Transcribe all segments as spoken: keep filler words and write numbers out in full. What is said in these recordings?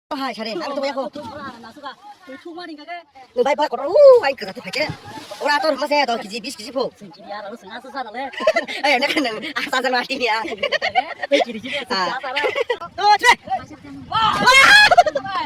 Hai, sare, ang to ya ko. Nung bai bai kotor, uh, ai kagati phai ke. Ora to rumah saya dua kg, bis kg po. Eh, nak nang asal jangan mati ni ah. Ah. Tuh, cek. Wah.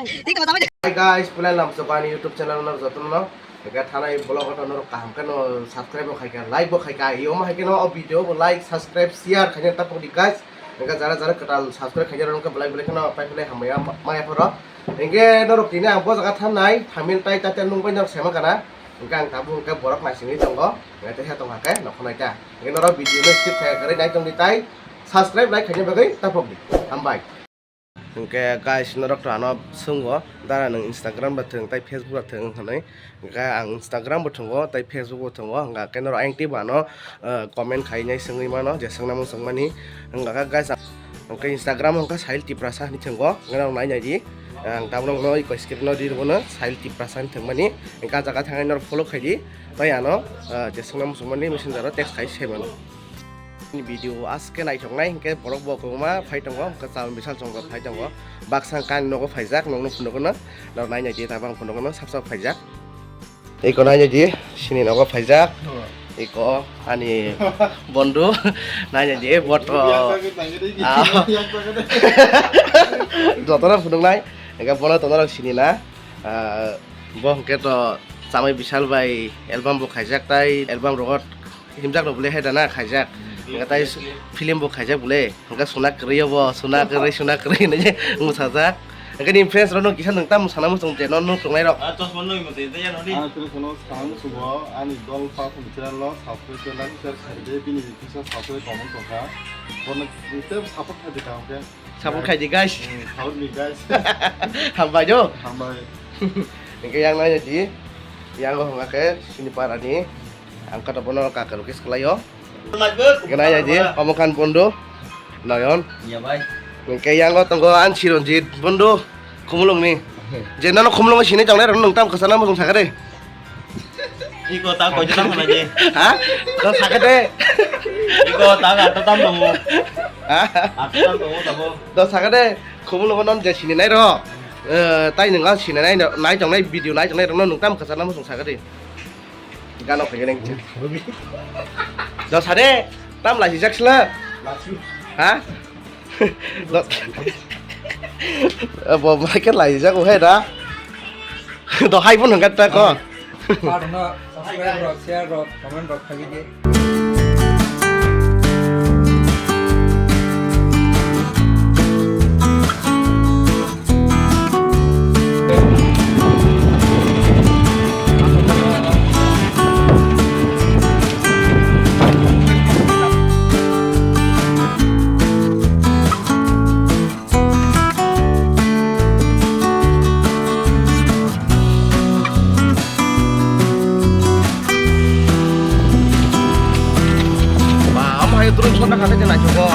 Ini kata apa? Hi guys, pulai lam so bani YouTube channel no jotono. Eka thanai vlog o norok kaham khe no subscribe bo khaika, like bo khaika, iyo mo hai khe no o video bo like, subscribe, share khaina tapok di guys. Eka jara jara kwtal subscribe khaina rok belai belai kheno pai belai hamya maya phoro. Hingke norok tini ang bo jaga thanai, phamil tai tatel nung bai norok sema kana. Hingke ang tabuk hingke borok naisingwi tongo. Hingke teha tong hakhe nokhonai ta. Hingke norok video no skip khaika kwrwi nai tong di tai. Subscribe, like khaina bagwi tapok di. Hambai. Hingke guys, norok to ano swngo, dara nwng Instagram ba thwng tai Facebook ba thwng hwnwi. Hingke ang Instagram bo thwngo, tai Facebook bo thwngo. Hingke norok ayang tei bo ano, eh, comment khainai swngwi mano, je swngnamung swngmani. Hingke guys, hingke Instagram hingke Sahil Tiprasa hinwi thwngo, norok nai nai di. Ang tabuk no iko screen o di rwno Sahil Tiprasa hinwi thwngmani. Hingke ah jaga thangwi norok follow khai di, tai ano, eh, je swngnamung swngmani messenger o text khai se mano. Video aske naithoknai hingke borok bo kwbangma phai tongo, hingke cham bisal chongo phai tongo. Baksa kang nogo phaijak, nokno phunugo no, nai nai di tabang phunugo no sap sap phaijak. Iko nai nai di, sini nogo phaijak. Iko ani bondu, nai nai di, boto. Ah. Jotono phunuknai, hingke bono tono rok sini na. Ah, bo hingke to chamai bisal bai album bo khaijak tai, album rogo himjak rok bole hai dana khaijak. Hingke tai film bo khaijak bole. Hingke suna kwrwi obo, suna kwrwi, suna kwrwi hinwi mwsajak. Hingke nini friends rok no kisa nwng tamo sana muchung je no nuk tongnai rok. Ah, chosma nui mo je, je yan hodi. Ah, tini kono sana muchung bo, ani dol pa khum channel lo, subscribe like, share khai de, bini kisa subscribe comment tongkha. Bono tei support khai de kaham khe. Support khai di guys. Hmm, support ni guys. Hambai do. Hambai. Hingke yang nai di. Yang go hingke sini para ni. Ang kata bono kaka rukis kelayo. Hingke nai di. Omokan bondo. Noyon. Iya bai. Hingke yang go tonggo an Chironjit bondo. Khumulung ni. Je nono khumulung sini tongnai rok nwng tam khasana muchung sakha de. Iko ta koi tam na je. Ha? To sakha de. Iko ta ga to tam tongo. Ha? Ato tam tongo tabo. To sakha de. Khumulung non je sini nai rok. Eh, tai nwng sini nai nai tongnai video nai tongnai rok nwng tam khasana muchung sakha de. Gano khaigene. Do sade, tam lasi jak sila. Ha? Do, bo mai ke lasi jak o he da. Do hai pun hangkat ta ko. Parno subscribe rok, share rok, comment rok khaigene. Ba, omo hai drone shot na kha khe naithogo.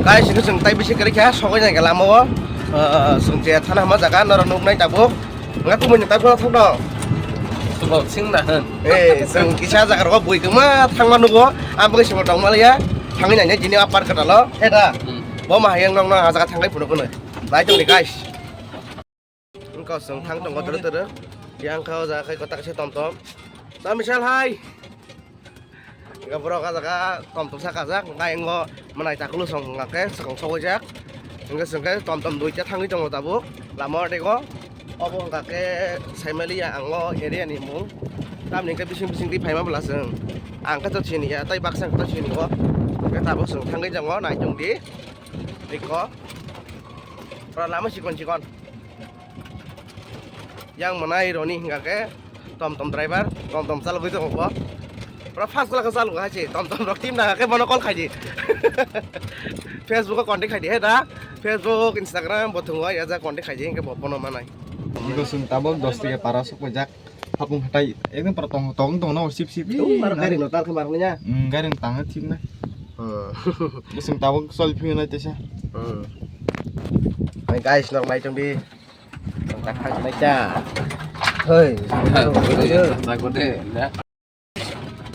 Guys, ini chwng tai bisi kwrwi kha, sogwi nai kha lama o. Ah, chwng je thana hama jaga, norok nuknai tabuk. Nga kumui ni tabuk thok no. Tubok sing na hwn. Eh, chwng kisa jaga rogo bui kwma thangma nugo. Ang bagwi simo tongma liya. Thangwi nai nai jini a park kwtal o. He da. Hmm. Bo ma hayang nong nong a jaga thangwi phunuk phunuk. Nai tong di guys. Wngkha chwng thang tongo toro toro. Yang kha o jaga khai kotak se tom tom. Ta misal hai. Wngkha borok ah jaga tom tom sa kajak. Wngkha engo manai takulu song wngkha khe swkang sogwi jak. Wngkha chwng khe tom tom duita thangwi tongo tabuk. Lama o tei go. Obo wngkha khe saimaliya ang o area ni mung. Tamni hwnkhe bising bising twi phaima bwla chwng. Ang khe to sini ya, tei baksa khe to sini o. Hwnkhe tabuk chwng thangwi tongo, nai tong di. Eko. Pura lama chikon chikon. Yang manai roni hingka ke tom tom driver, tom tom chalogwi tongo bo. Pura fast gula ke chalogo hai se, tom tom rok team nang ke bono call khai di. Facebook o contact khai di he da. Facebook, Instagram bo thungo ya ja contact khai di hingke bo bono manai. Ibo sung tabok dos taka para sok jak. Hapung hatai ekdom pura tong tong tong no sip sip. Mar gari no tar khe mar nya. Hmm, gari no tang thik na. Hmm. Bwswng tabuk chol phiyo nai tesa. Hmm. Hai guys, nok nai tong di. Tong tak thang nai cha. Hoi.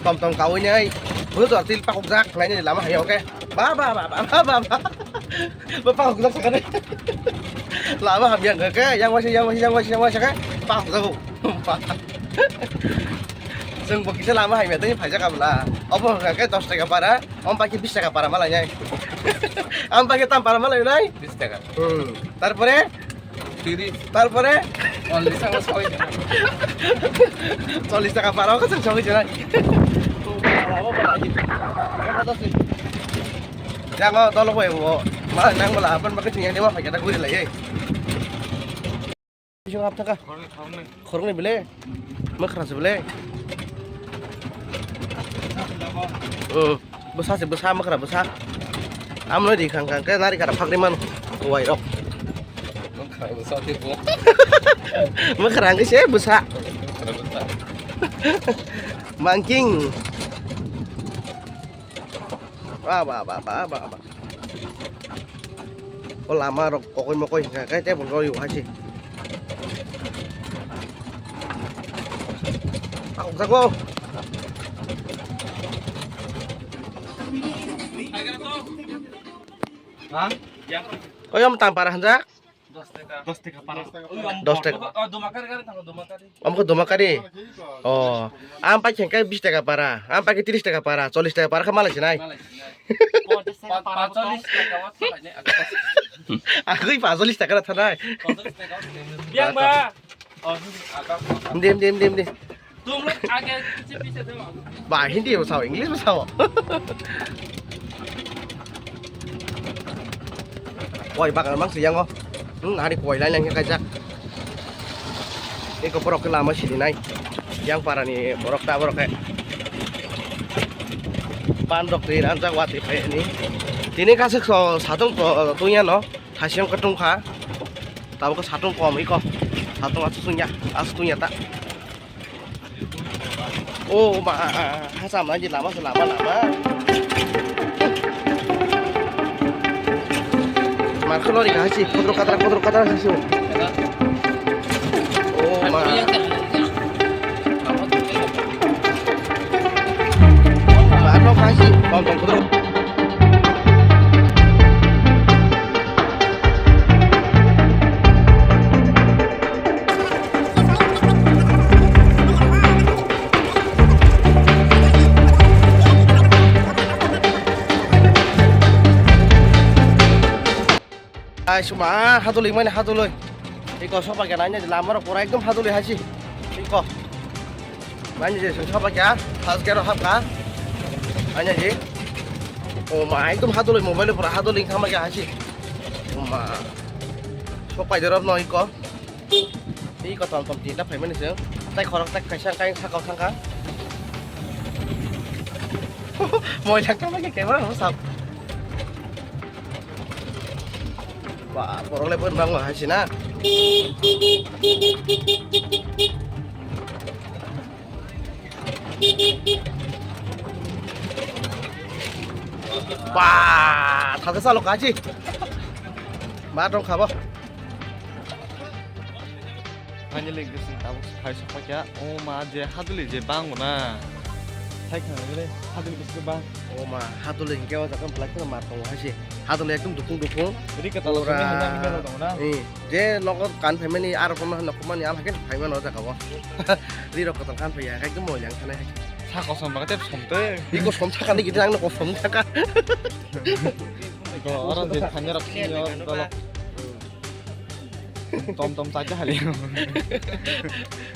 Tong tong kawi nai. Bwswng til pakok jak nai ni lama hai oke. Ba ba ba ba ba ba ba. Ba pakok jak sakani. Lama hamya ke yang wasi yang wasi yang wasi yang wasi ke pakok jago. Chwng bo kisa lama hai metai phaijak abla. Obo hwnkha khe dos taka para, om pai khe bis taka para malai nai. Am pai khe tam para malai nai? Bis taka. Hmm. Tarpore? Tiris. Tarpore? Chollis taka sogwi. Chollis taka para khe chwng sogwi nai. Yang o dolo bai bo. Ma nang bala apan bakhe chwng yang dewa phaikhe ta guri lai. Bising hap thaka. Khoroknwi bele. Mwkhra se bele. Hmm. Bwsa se bwsa, mwkhra bwsa. Amno ri khang khang khe nari khara phagri man. Kuwai rok. Mwkhra bwsa te bo. Mwkhra ang se bwsa. Mwkhra bwsa. Mangking. Ba, ba, ba, ba, ba, ba. O lama rok kokoi mokoi hingka khe tei bo rw hai se. Takok jago. Ha? Koi om tam para hanjak? Dos taka. Dos taka para. Dos taka. Oh, Domakari gari thango, Domakari. Omo khe Domakari. Oh. Ang pai khe bis taka para. Ang pai khe tris taka para, chollis taka para khe malai sinai. Malai sinai. Ponchash taka para. Panchollis taka o thalai nai. Agwi panchollis taka ra thanai. Panchollis taka o thalai nai. Biang ba. Oh, hindi, hindi, hindi, hindi. तुम लोग आगे पीछे पीछे जाओ। Ba Hindi bwsao, English bwsao. Koi bagan mang siyang o. Hmm, hari koi lai lang kaijak. Eko borok ke lama sidi nai. Yang para ni borok ta borok ke. Pan rok twi ranjak watwi phai ni. Tini kasik so satung to tuya no. Thasiyang khe tongkha. Tabuk khe satung kom iko. Satung aswk tungya, aswk tungya ta. O ma, hacham nai lama se lama lama. Mar khe lori kha hasi, kodro katra, kodro katra hasi. O ma. Ba no kha hasi, bom bom kodro. Ai suma hadulwi mani hadulwi. Iko sopa khe nai nai lama rok pura ekdom hadulwi haisi. Iko. Nai nai je sopa khe first gate rok hapkha. Nai nai je. O ma ekdom hadulwi mobile pura hadulwi thangma khe haisi. O ma. Sopai dorop no iko. Iko tom tom tinta phaimani se. Tai khorok tak kaisa kai sakao thangkha. Moi thangkha ma khe camera mo sap. Ba, borok le pun bang hai sina. Ba, thaka salo kachi. Ba tong khabo. Finally, guys, tabuk phai sokpakya. O ma, je haduli je bang na. Thai khna gre, haduli bisi bang. O ma, haduli hingke o jaga belai kheno ma tongo hai se. Haduli ekdom dukung dukung. Ri kata lo Pura. Sini hanya hingke lo tongo na. Eh, je nogo kan phaimani, aro kono hano kumani, al hakin phaimano o jaga o. Ri rok kotor kan phaiya, ekdom moilang thanai hai. Sa kosom baga tep som te. Iko som thaka ni gidi ang no kosom thaka. Iko oro je thanya rok sini o dolok. Tom tom saja hali.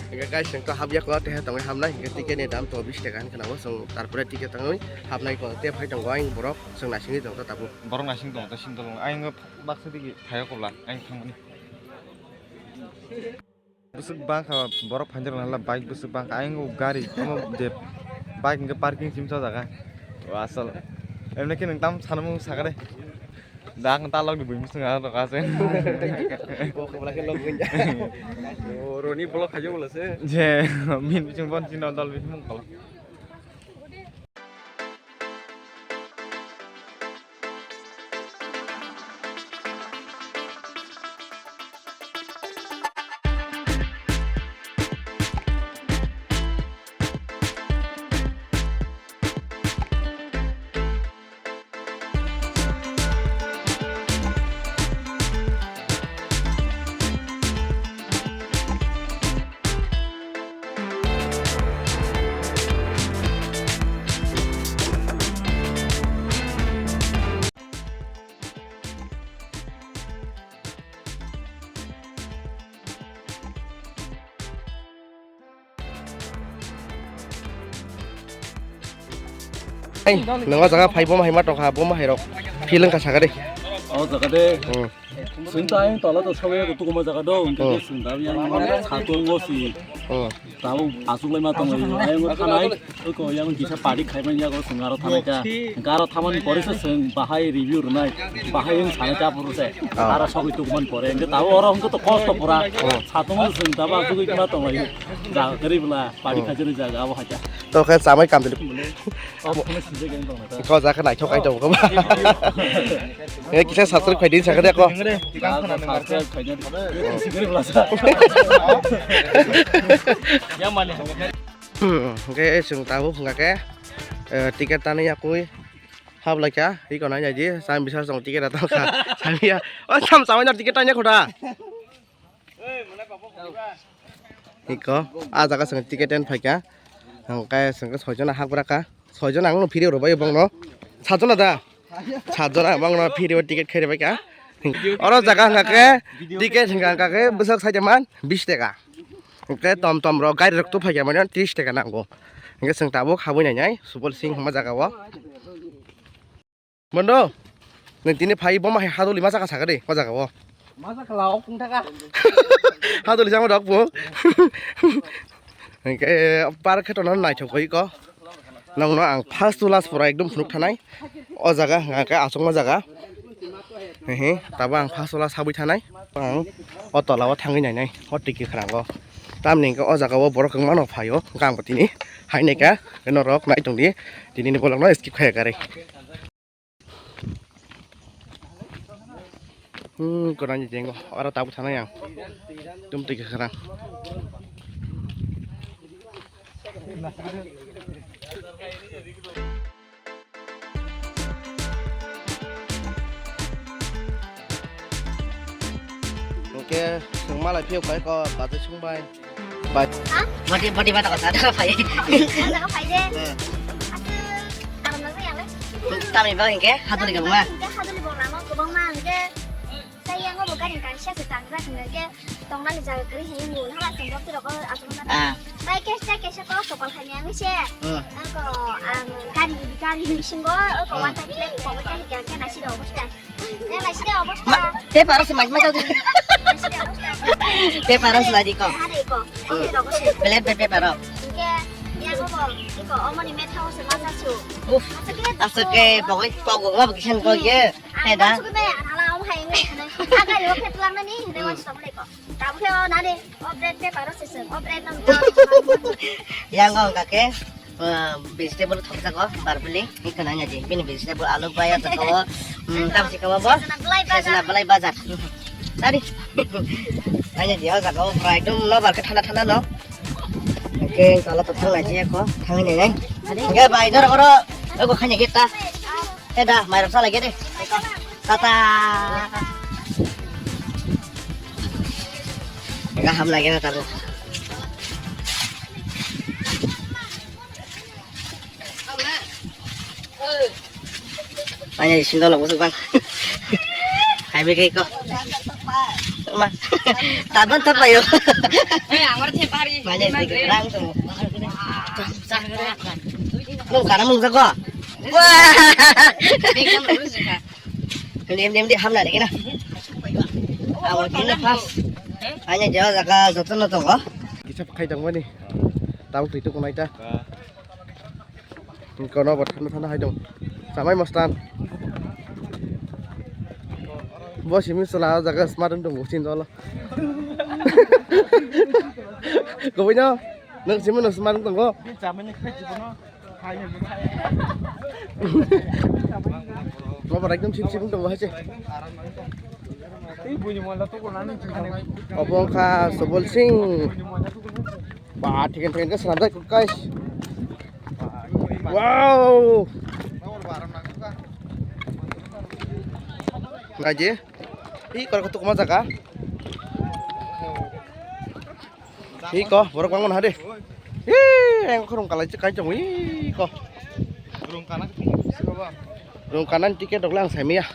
Enggak guys, yang tuh habia kok teh tong hamna hingga tiket ni dam to bis taka kan kena bosong tarpore tiket tangwi hapnai ko teh phai tong going borok song nasing tong ta tabu. Borok nasing tong ta sing tong. Aing baksa digi phai ko bla aing thangmani. Busuk bangkha borok phainjak nang la bike busuk bangkha ayang o gari omo je bike hingke parking simi sojak ha. O asol emne khe nwng tam sanmung sakha de. Dak ta log ni buini swngo ang rok ase. Bo khobla khe log buini. O roni bolok khajo bolose. Je min bichung bon chino dol bichung mung kolo. Ei, nang o jaga phai boma hai ma tongkha, boma hai rok. Feeling ka sakari. O jaga de. Hmm. Sing ta ayang tola to sawi ko tukuma jaga do, Hmm. Sing ta yang satung o si. Hmm. Tabo asuk lai ma tong lai. Ayang o thanai, o ko yang kisa party khai man ya ko sing aro thanai ka. Garo thamani pore se sing bahai review runai. Bahai yang sana cha puru se. Ah. Ara sawi tukuman pore. Engke tabo oro engke to kosto pura. Oh. Satung o sing tabo asuk ma tong lai. Jaga kari bla party Hmm. khai jani jaga abo hacha. To khe chamai kam dili. Bole, oh, phone sinjak yang tong lai ta. Ko jaga nai thok ai to ko. Nge kisa subscribe khai din sakha de ko. Subscribe khai din. Sikri belasa. Ya mane. Hwnkhe chwng tabuk hwnkha khe, eh, ticket tanwi yakwi hablai kha, iko nai nai di, sam bisa chwng ticket ato kha. Samya, o sam samai no ticket tanya khoda. Iko, a jaga chwng ticket ten phaikha. Hwnkhe chwng khe soijon hapra kha. Soijon ang no phiri rwbai bongno. Sajona da. Sajona bongno phiri o ticket khairi bai kha. Oro jaga hwnkha khe ticket hwnkha khe bwsak saida man bis taka. Hwnkhe tom tom rok gari rok tu phaikha mane tris taka nango. Hwnkhe chwng tabuk habwi nai nai Subol Singh hwnma jaga o. Bondo, nwng tini phai bo ma hai haduli ma chaka sakha de, o jaga o. Ma chaka la, o kung thaka. Haduli jang dok bo. Hwnkhe park khe tono naithok bai ko. Nongno ang first to last pura ekdom phunuk thanai. O jaga hwnkha khe achukma jaga. Hehe, tabo ang first to last habwi thanai. Ang o tola o thangwi nainai, o tiki khrango. Tamni hwnkhe o jaga o borok kwbangma no phaio, hwnkhe ang bo tini hai naikha, norok nai tongdi. Tini ni vlog no skip khaiya kwrwi. Hmm, kwrwngni jengo, oro tabuk thanai ang. Tum twi kwkhwrang. Hwnkhe, chwng malai phiyok bai kok, bachai sung bai. Bai. Ha? Bati, bati bata kasa, ada apa ya? Ada apa ya? Hmm. Aku, alam apa ya, Le? Tami bang ke, haduli ka bunga. Hingke haduli bo lama, kwbangma hingke. Sai yang bo gari kaisa se tangra hingke. Tongnani jaga kwrwi hwnwi mun hala chwng bo phirok o achukna. Ah. Bai kesa kesa ko sokol khaini ang se. Hmm. Ako ang gari gari bisingo ko Hmm. One time plate ko bai kani kya kya nasi do obostha. Ya nasi do obostha. Ma, paper se mas mas. Nasi do obostha. Paper se lagi ko. Hare ko. Hmm. Oke do ko se. Plate pe paper. Oke. Ya ko bo. Iko omoni metha o se masa su. Uf. Asake bogo bogo kisan ko ye. Heda. Sugi me ala om hai ngai. Aga yo phet lang nani hede wan song le ko. Tabu khe o nani o bread paper o sesem. O bread nam. Yang ngong kake. Ah, vegetable thokjago, barbili, iko nanya di, bini vegetable alu baya jago, hmm, tam si kawa bo, sesna belai bajar. Tadi, nanya di, o jago, fry dum no, barke thanda thanda no. Oke, kalau to thang nai je ko, thang nai nai. Oke, bai, dor oro, oko khanya kita. Eh, da, mai rasa lagi deh. Tata. Gaham lagi na tabu. Tanya di sini tolong busuk bang. Hai beke ko. Ma. Taban tak payo. Eh, amar thepari. Banyak di kerang tu. Nung kana mung jago. Wah. Lim lim di hamna dikena. Awal kena pas. Hanya jawa jaga joto no tongo. Kisa khai tangmani. Tang tu itu kunai ta. Kono bo thanda thanda hai dong. Samai mastan. Bo simi sala jaga smart dong bo sin dolo. Kobino nang simi no smart dong bo. Lobo ekdom sip sip dong bo hai se. Obo wngkha Subol Singh. Ba, thiken thiken khe swnamjak, guys. Wow! Naidi, i koroksa tukuma jaga. Iko, borok bangmano hade. Ih, ang khorong kalai kai tong iko. Rung kana ticket rok le ang saimaya.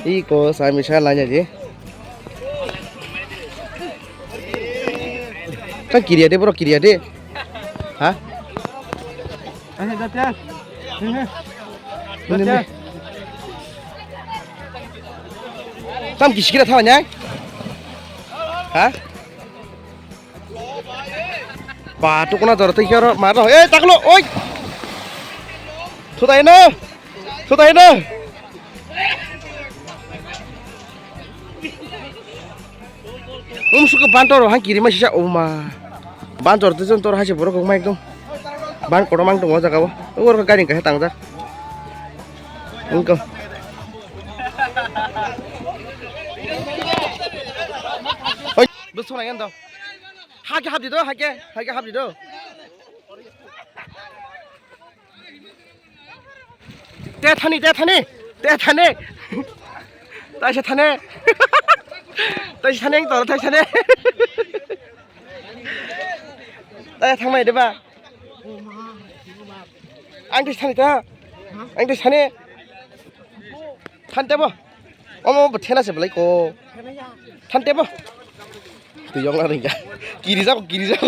Iko sami sa lanya je. Kan kiriya de bro, kiriya de. Ha? Tam kisikira thawa nyai. Ha? Ba, tukuna jora tei kero ma ro. Eh, taklo, oi. Sutai no. Sutai no. Um, suka bantor, hang kiri ma sisa, oh ma. Bantor tu jon tor hai se borok kok ma ekdom. Ban kotor mang tongo jaga o. Ugor ka gari ka hetang jak. Engko. Oi, bus phone ayan do. Hake hap di do, hake, hake hap di do. Te thani, te thani, te thani. Taisa thani. Taisa thani, ang toro taisa thani. Taisa thangmai de ba. Ang taisa thani ta. Ang taisa thani. Than te bo. Omo bo thena se belai ko. Than te bo. Twi yong na ringka. Kiri jako, kiri jako.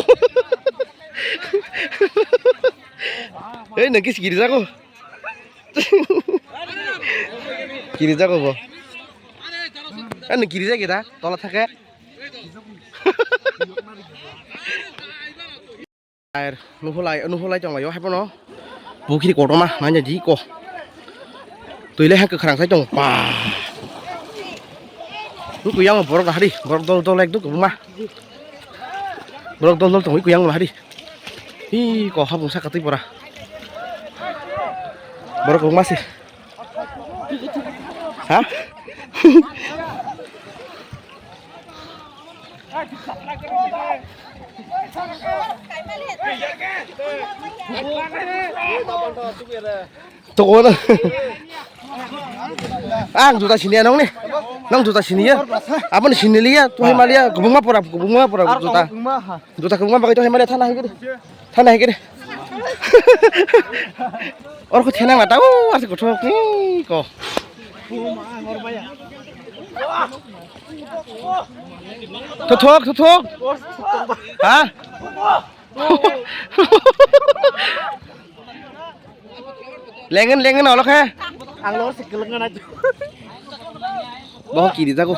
Hei, nang kis kiri jako. Kiri jago bo. Ani kiri jagi da, tola thake. Air, nuhulai, nuhulai tong laio, hai pono. Bukiri kotorma, nanya di ko. Tuile hai kwkhwrang sai tong, pa. Nuku yang borok hari, borok dol dol ekdom kwbangma. Borok dol dol tong, nuku yang hari. Hi, ko habung saka twi pora. Borok kwbangma se. Ha? Toko na. Ang juta sini ya nong ni. Nong juta sini ya. Apa ni sini liya? Tuh maliya. Kubung ma pora, kubung ma pora juta. Juta kubung ma pakai tuh maliya thana higiri. Thana higiri. Or ko thenang lata. Oh, asik kothok ni ko. Thothok, thothok. Ha? Lengen, lengen, olo khe. Ang lo se keleng na. Bo kiri jago.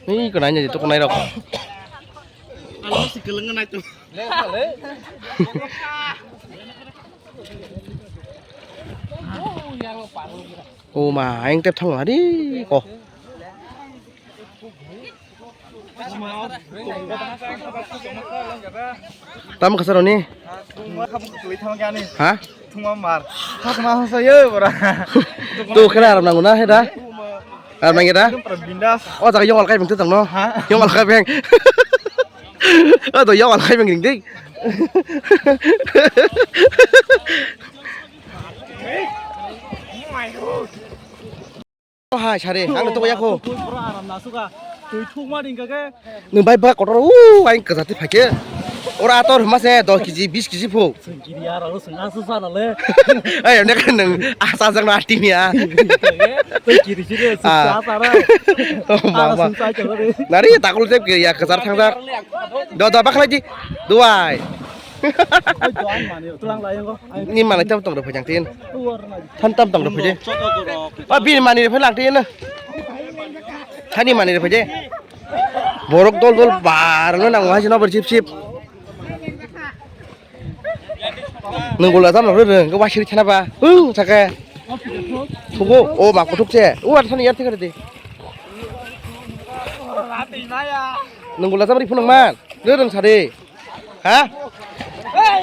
Ni ko nanya tu ko nai rok. Ang lo se keleng na. O ma, aing tep thang hari ko. Tam kasar ni? Ha? Tungma mar. Hakma hasa yo bora. Tu kena aram nangu na heda? Aram nangi da? Bindas. O jaga yong alkai beng tu tang no? Ha? Yong alkai beng. O to yong alkai beng ring dei. Hai sare, ang to ya ko. Twi pura aram na suka. Twi thukma ring ka ke. Nwng bai ba kotor u aing kwchati phaikhe. Ora ator hwma se dos kg, bis kg phu. Swng kiri ya, ralo swng asu sana le. Ai, ane kan nwng asa jang na timi ya. Twi kiri sire, swng asa ra. Oh, mama. Nari takul tep kiri ya, kwchar thangjak. Do, do, bakhlai di. Duai. Ni manai tam tong do phajang tin. Than tam tong do phaje. Ba bini mani phai lang tin. Thani mani phai de. Borok dol dol bar no nang wahai no bar sip sip. Nung gula tam rw rw ko wasiri thana ba. Hu thake. Thugo o ba kuthuk se. O ar thani yar thikare de. Nung gula tam ri phunung man. Rw rw sari. Ha? Ha?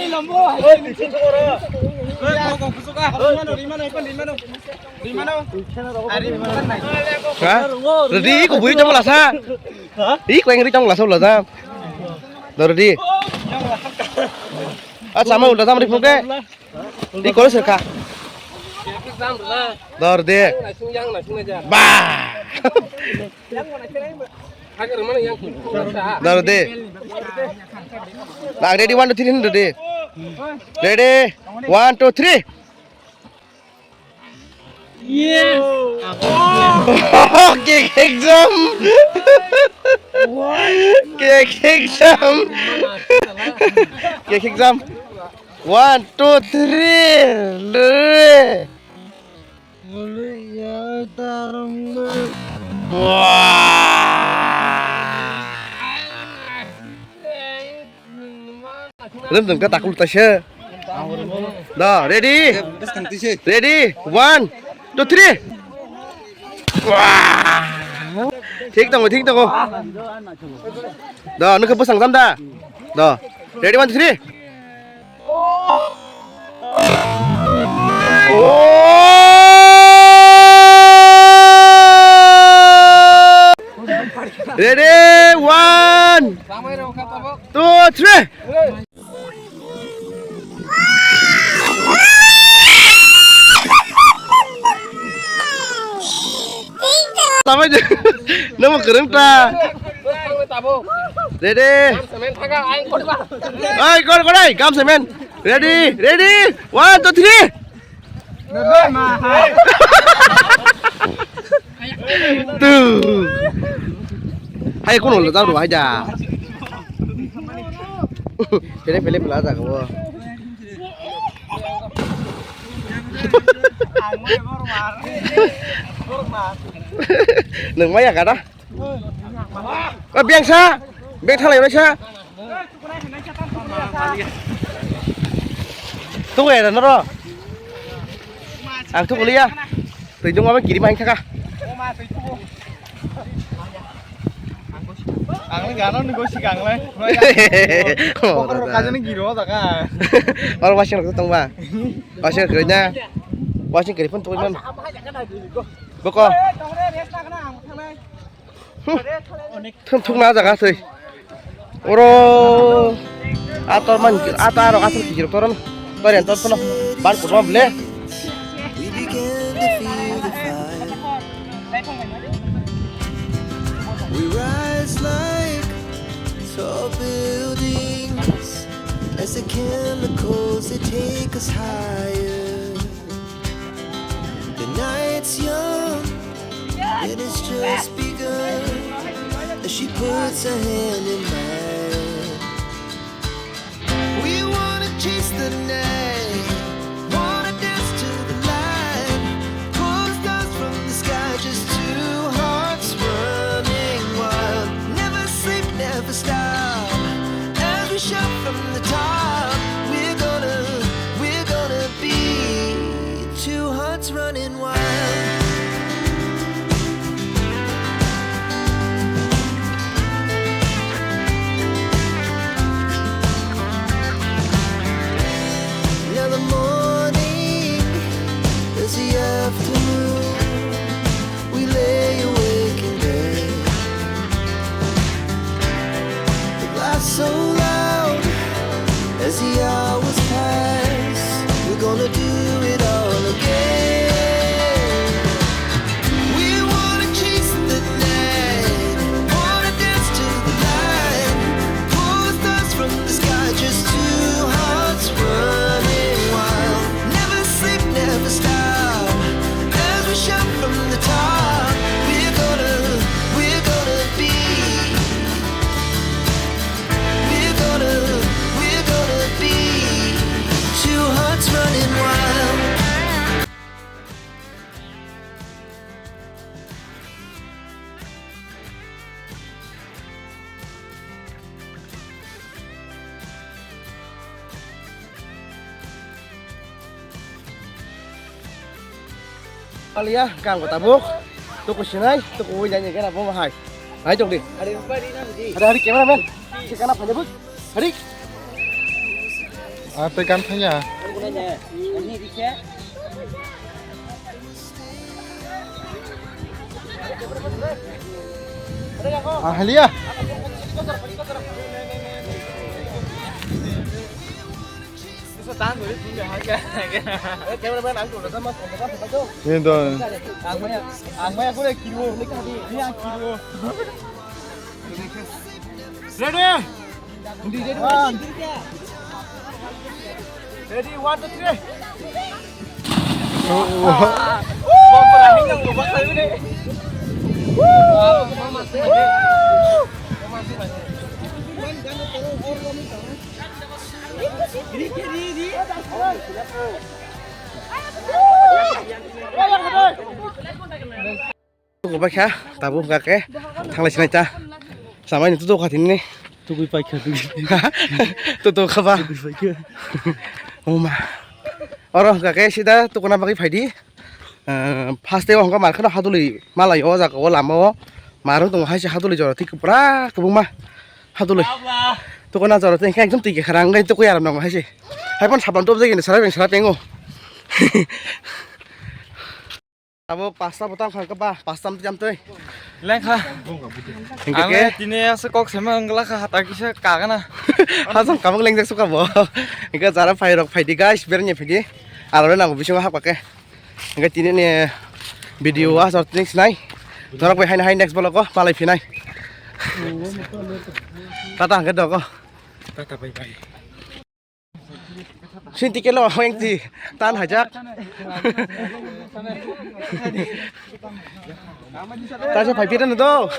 Redi ko bui tong lasa. Ih, ko yang ri tong lasa ulah jam. Dor di. Acha ma ulah jam ri phuk de. Di kore serka. Dor de. Ba. Dor de. Nang ready, one, two, three, ready. Ready, one, two, three. Yes. Kick exam. Kick exam. Kick exam. One, two, three. Wah. Rim jeng ta takul ta se. Da, ready? Ready? One, two, three. Wah. Thik tongo, thik tongo. Da, nokhe bwsang jam da. Da. Ready, one, two, three. Oh! Ready, one, two, three. Tamo je, namo kereng ta. Ready? Ai, kor, kor, ai, kam semen. Ready, ready, one, two, three. Tu. Hai, kono lo jaro, hai da. Pele, pele, pela jago. Nung maya kada? O biyangsa, biyang thalai sa. Tuku ya noro. Ang tuku liya. Tui dung apa kiri main kaka. Ang le gana ni gosi kang le. Kokor kaje ni giro ta ka. Oro wasing rok tong ba. Wasing kiri na. Wasing kiri pun tuku man. Boko. Thum thum na jaga tui. Oro ator man atar asal kijir toron. Torian tor pono ban kurma ble. We began to feel the fire. We rise like tall buildings as the chemicals, they take us higher. The night's young, it has just begun. As she puts her hand in mine. We wanna chase the night, wanna dance to the light. Pull the stars from the sky, just two hearts running wild. Never sleep, never stop. As we shout from the top, we're gonna, we're gonna be two hearts running wild. Now the morning is the afternoon. We lay awake in bed. It laughs so loud as the hours pass. We're gonna do it all again. We wanna chase the night, wanna dance to the light. Pull the stars from the sky, just two hearts running wild. Never sleep, never stop. As we shout from the top, we're gonna, we're gonna be, we're gonna, we're gonna be two hearts running wild. Alia, kang ko tabuk. Tuku sinai, tuku wai nai nai kena bo hai. Hai tong di. Hari hari cameraman. Si kana phanya buk. Hari. Ah, tei kan phanya. Ah, halia. Ini tuh. Ready? One. Ready, one, two, three. Tuku paikha, tabuk hwnkha khe thanglai sinai ta. Samai ni tutu kha tini. Tukui paikha, tukui. Tutu kha ba. Tukui paikha. Oma. Oro hwnkha khe sida tukuna bagwi phaidi. Ah, first day o hwnkha mar kheno haduli malai o jaga o lama o. Mar wng tongo hai se haduli jora twi pura kwbangma haduli. Tukuna jora twi hwnkhe ekdom twi kwkhwrang wngwi tukui aram nango hai se. Hai phano sapan tubujagini sarai beng sarai tengo. Abo pasta botang kha ba, pasta mtwi amtwi. Lengkha. Hingke Ang ke? Tini asa kok sema wngla kha hata kisa kagana. Hasam kamang lengjak suka bo. Hingke jara phai rok phaidi guys, bernya phaidi. Aro nango bisingo hapka ke. Hingke tini ni video asor tini sinai. Norok bai haina hai next vlog o malai phinai. Tata hingke dogo. Tata bye bye. Sinti kelo hwngti tan hajak. Tasa phai pira no do.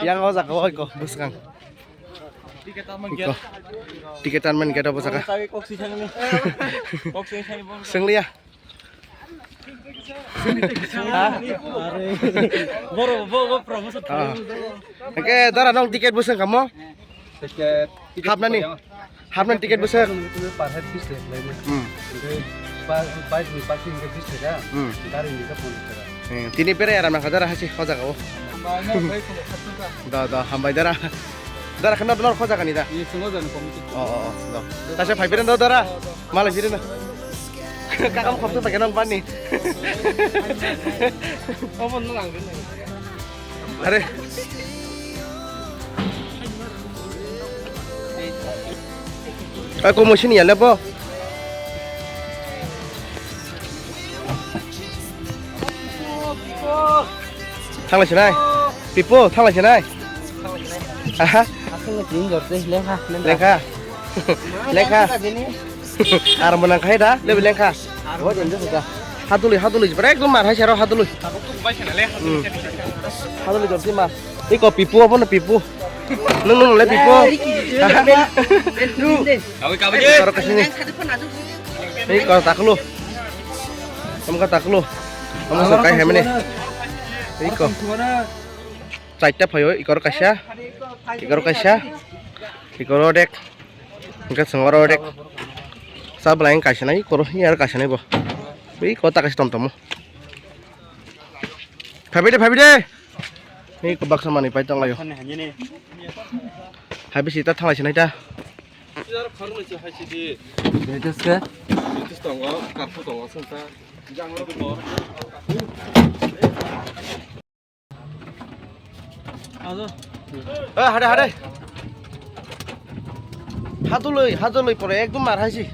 Yang o jaga oi ko bwskang. Ticket tanmani gate o bwsaka. Swngliya. Hwnkhe dara nwng ticket bwswng kamo? Ticket, ticket hapnani? Hapnani ticket bwswk? Per head bish taka laina. Hmm. Hwnkhe ba-, bike ni parking hwnkhe bish taka. Hmm. Gari ni hwnkhe ponchash taka. Hmm, tini berai aram nangkha dara hasi o jaga o. Da, da, hambai dara. Dara khana dara o jaga ni da. Ye, swngo jani committee. Oh, oh, oh, da. Tasa phai biren da dara. Malai biren da. Kakam khopsa pakai nang pani. Obo nang. Are. Ako mo sini ya lepo. Thanglai sinai. Pipo, thanglai sinai. Aha. Aswk tin jor tei lengkha, lengkha. Lengkha. Lengkha. Ar mo nang khai da, lebi lengkha. Bo din jasa. Hadului, hadului, bwrek dum mar hai sero hadului. Hmm. Hadului jor tei mar. Iko pipu, obo no pipu. Nung, nung le pipu. Kawi, kawi. Karo kasini. Iko takulu. Amka takulu. Amka so kai hemene. Iko. Chaita phayo, ikor kaisa. Ikor kaisa. Ikor odek. Hingke sengor odek. Sa belai kaisa nai, ikor hi ar kaisa nai bo. Iko ta kaisa tom tomo. Phabi de, phabi de. Ni ko baksa mani pai tong layo. Hai bisi ta thalai sinai ta. Ini tongo, kartu tongo, sung ta. Eh, hade, hade. Hadului, hadului pore ekdom mar haisi.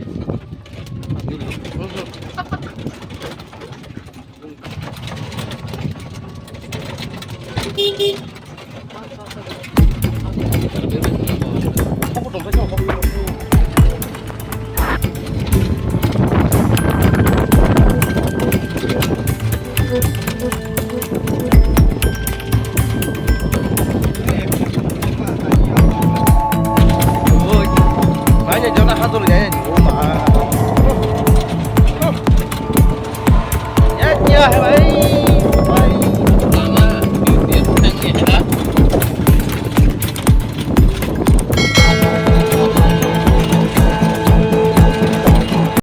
Oi, banyak jana hadul ya, ya, oh, ma. Ya, ya, hai, bhai.